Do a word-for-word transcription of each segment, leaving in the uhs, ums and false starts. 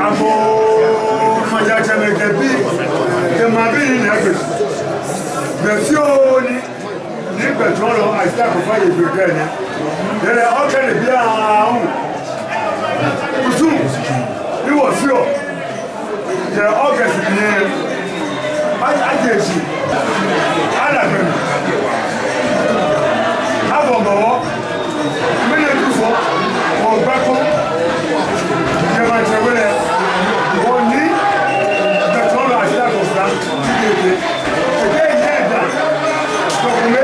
Agoo, maŋtsɛmɛi kɛ bii, kɛ maŋbii ni yɔɔ biɛ. Be fioo ni, ni gbɛtsɔɔlɔ Ayi Sita Kofa ye gbɛkɛ nɛɛ. Yɛ lɛ, okɛ lɛ biɛ aahu. Kusum, ni wɔfeɔ yɛ August mli nɛɛ, a, aje shi. Ala gbɛ mli. Abɔ Ga wɔ. Mɛni Jufɔ, wɔ gbɛkɔ. Yɛ maŋtsɛ we lɛ, wɔ ni, gbɛtsɔɔlɔ Ayi Sita Kofa, ti de te. Ete yɛ da. Tɔ kome,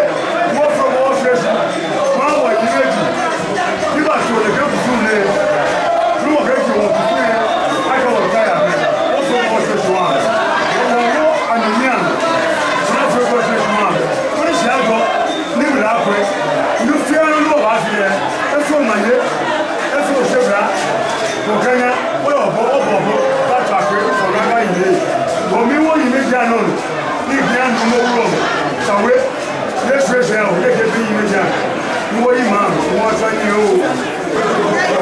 wɔ fɛɛ wɔ fɛɛ shi. Maŋ wɔ yi lɛ ji. Ni ba to lɛ kɛ kusum nɛɛ. Ni wɔkɛ ji wɔ kusum nɛɛ. Akɛ wɔ ta ya mɛ. Wɔ fɛɛ wɔ fɛɛ shi wa. Wɔ wɔ anumia. Wɔ fɛɛ wɔ fɛɛ shi wa. Wɔ ni shi agɔ. Ni mla kwɛ. Ni fɛɛ ni wɔ ba fɛɛ. Efo maŋ nɛɛ. Efo shebra. Wɔ kanya. Wɔ yɔ bɔ, wɔ bɔ bɔ. Ba ta kwɛ. Wɔ na ka yi. Wɔ mi wɔ yi ni ja nɔ. Ni ja nɔ mɔ wulɔ. Sawe. Yesu, Yesu, Yesu, Yesu, Yesu, Yesu, Yesu, Yesu, Yesu, Yesu, Yesu.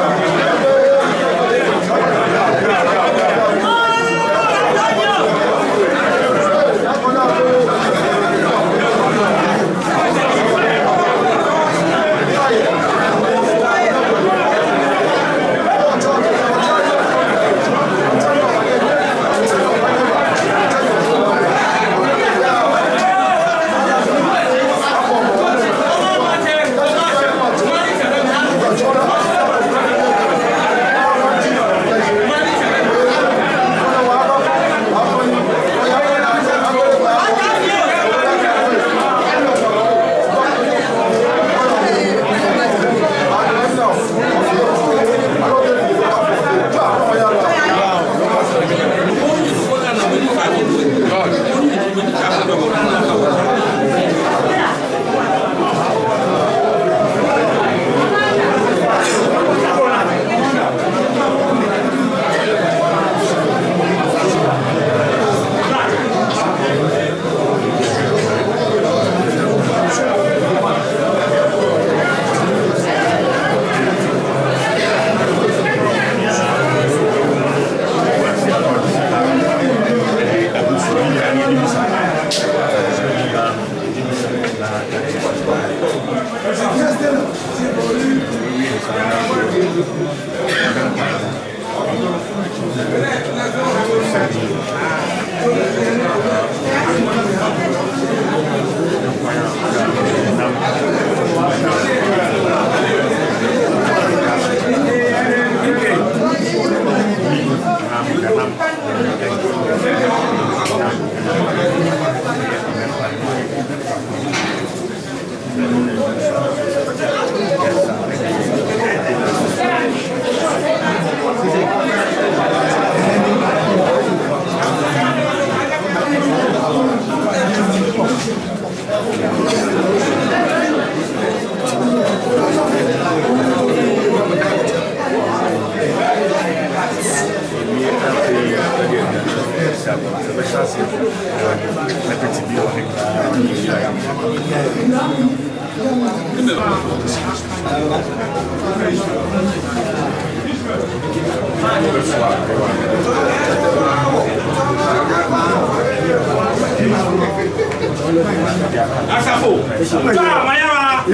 Asafo, tswa omanye aba.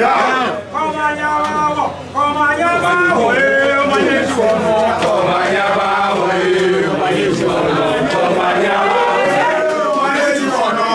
Omanye aba oo, omanye aba oo, omanye aba oo, omanye aba oo, omanye aba oo, omanye aba oo.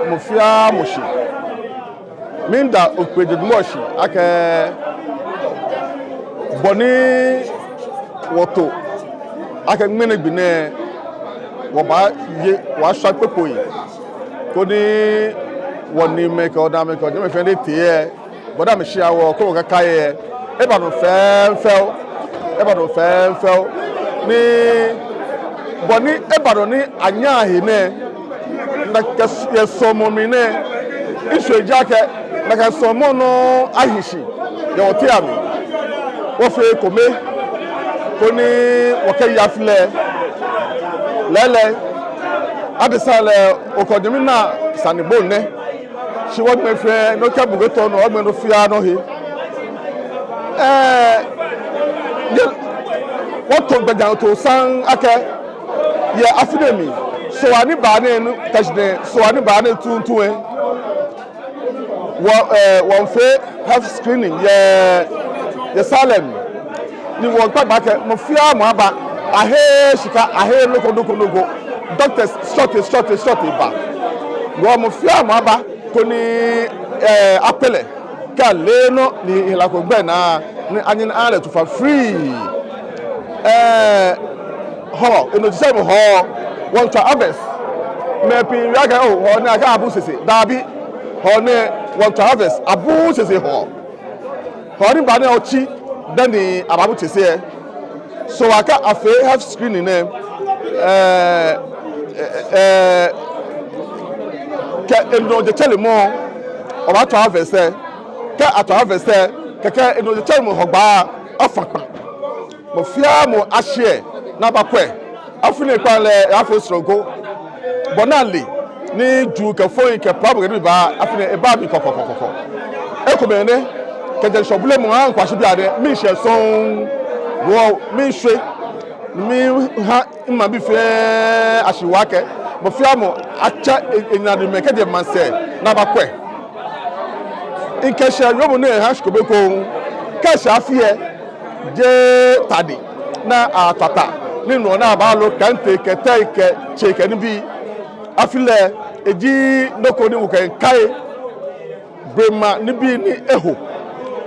Mɔ fɛɛ mɔ shi. Miida Ofe Jeje Dumashi akɛ bɔ ni wɔto akɛ ŋmɛnɛ gbi nɛɛ wɔbaaye, wɔbaashwa kpokpoi, koni wɔniimɛi kɛ wɔnaamɛi kɛ wɔnyɛmimɛi fɛɛ ni tee yɛ bɔ ni amɛshi awo koni wɔkɛkai yɛ, eba nɔ fɛɛfɛo, eba nɔ fɛɛfɛo, ni bɔ ni eba nɔ ni anyaa he nɛɛ, nakai s-, yɛ suɔmɔ mli nɛɛ, ŋshɔ eji akɛ nakai suɔmɔ nɔ ahi shi yɛ wɔteŋ amli. Wɔfee ekome koni wɔkɛya afi lɛ. Lɛɛlɛŋ, adesa lɛ, okɔ nyɛmi naa sane bɔ nɛ. Shi wɔŋmɛɛ fɛɛ nɔ kɛ buge tɔ nɔ, wɔŋmɛɛ nɔ fɛɛ nɔ he. Ɛɛ, yɛ, wɔto gbɛjianɔtoo saŋŋ akɛ yɛ afi nɛɛ mli, Soo ni baa nɛɛ nɔ, tashi nɛɛ, Soo ni baa nɛɛ tuuntu lɛ, wɔ, ɛɛ, wɔmiifee health screening yɛ, yɛ Salem. Ni wɔmiikpa gbɛ akɛ mɔ fɛɛ mɔ aba, aheee shika, aheee nɔ ko nɔ ko nɔ ko. Doctors shɔte, shɔte, shɔte ba. Wɔ mɔ fɛɛ mɔ aba koni, ɛɛ, akpele. Kɛ ale nɔ ni hela ko gbɛ naa ni anyɛ ni aha lɛ tufa free. Ɛɛ, hɔ, enɔ jisɛ mɔ hɔ, wɔmiitswa harvest. Mɛi pii wieɔ akɛ, oo, hɔ nɛɛ akɛ abu sese. Dabi, hɔ nɛɛ wɔmiitswa harvest, abu sese hɔ. Hɔ ni baa nɛɛ otsi dani abaabu sese lɛ. So akɛ afee health screening nɛɛ, ɛɛ, ɛɛ, kɛ enɔ jetsɛremɔ, wɔbaatswa harvest lɛ, kɛ atswa harvest lɛ, kɛkɛ enɔ jetsɛremɔ Hɔgbaa afã kpã. Mɔ fɛɛ mɔ ashɛ ni abakwɛ. Afi nɛɛ kpaa lɛ, afee srɔto. Bɔ ni ale ni juu kɛ foi kɛ plabo kɛ nibii baa, afi nɛɛ ebaa mli kɔkɔɔkɔ. Ekomɛi nɛ, kɛjɛ ŋshɔ bulemɔ aahu kɛyashi bianɛ, miishɛɛ sɔŋŋ, wɔ miishwe, miiha maŋbii fɛɛ ashiwa akɛ mɔ fɛɛ mɔ atsɛ e, enanemɛi kɛjɛ maŋsɛɛ ni abakwɛ. Mikɛshɛ wiemɔ nɛɛ ha shi ko be ko, kɛ eshɛ afi lɛ, jeee tade ni atswa ta, ni nɔ ni abaalo kɛntɛ kɛ tɛi kɛ tsei kɛ nibii. Afi lɛ, eji nɔ ko ni wɔkɛkai blema nibii ni eho,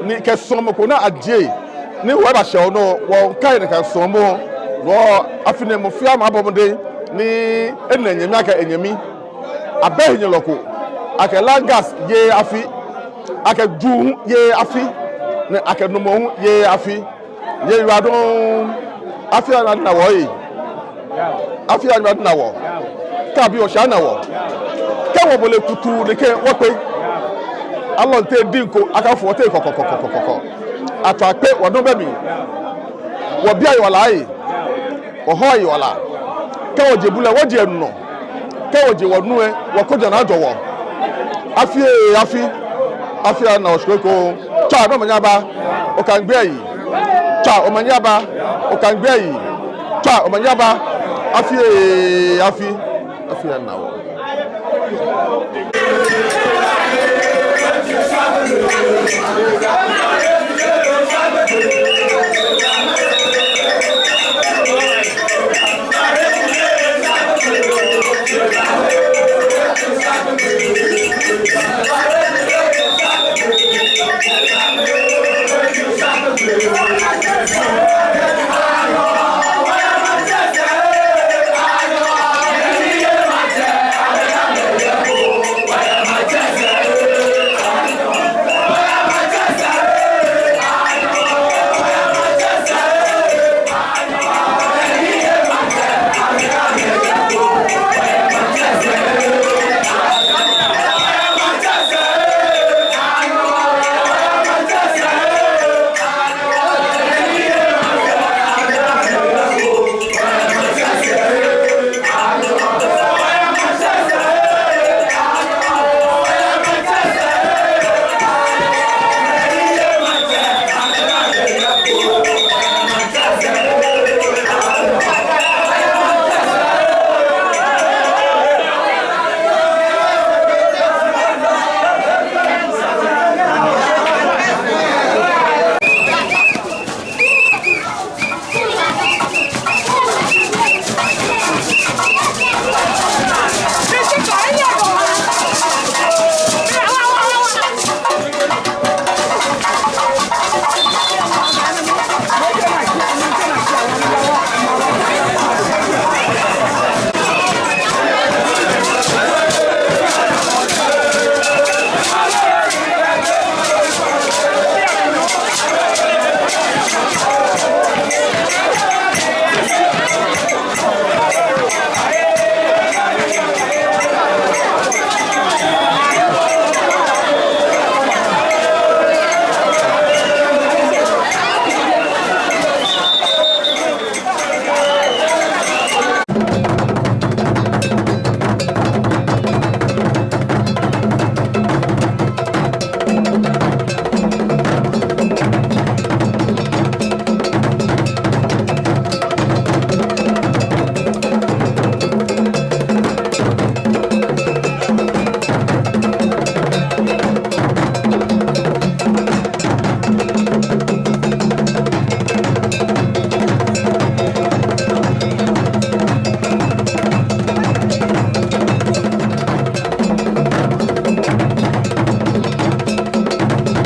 ni kɛ suɔmɔ ko ni ajie, ni wɔbashɛ wɔnɔ, wɔkai nakai suɔmɔ. Wɔ afi nɛɛ mɔ fɛɛ mɔ abɔ mɔdɛŋ ni ena enyɛmi akɛ enyɛmi. Abɛ henyɛlɔ ko akɛ land gas yeee afi, akɛ juu hu yeee afi, ni akɛ nɔmɔ hu yeee afi. Nyɛ yiwaladɔŋŋ, afi aya ni ana wɔ ee. Afi aya ni ana wɔ. Kɛ abi wɔ shi ana wɔ. Kɛ wɔbɔle kutuu nɛkɛ wɔkpe. Alɔnte diŋ ko akafo wɔteŋ kɔkɔɔkɔ. Atswa kpe, wɔnɔ bɛ mli. Wɔbii ayiwala ee. Wɔhɔɔ ayiwala. Kɛ wɔje bu lɛ wɔje enɔ. Kɛ wɔje wɔnu lɛ, wɔkojo ni ajɔ wɔ. Afi ee, afi. Afi ana wɔ shi koko. Tswa, omanye aba. Oka ŋgbe ayi. Tswa, omanye aba. Oka ŋgbe ayi. Tswa, omanye aba. Afi ee, afi. Afi ana wɔ.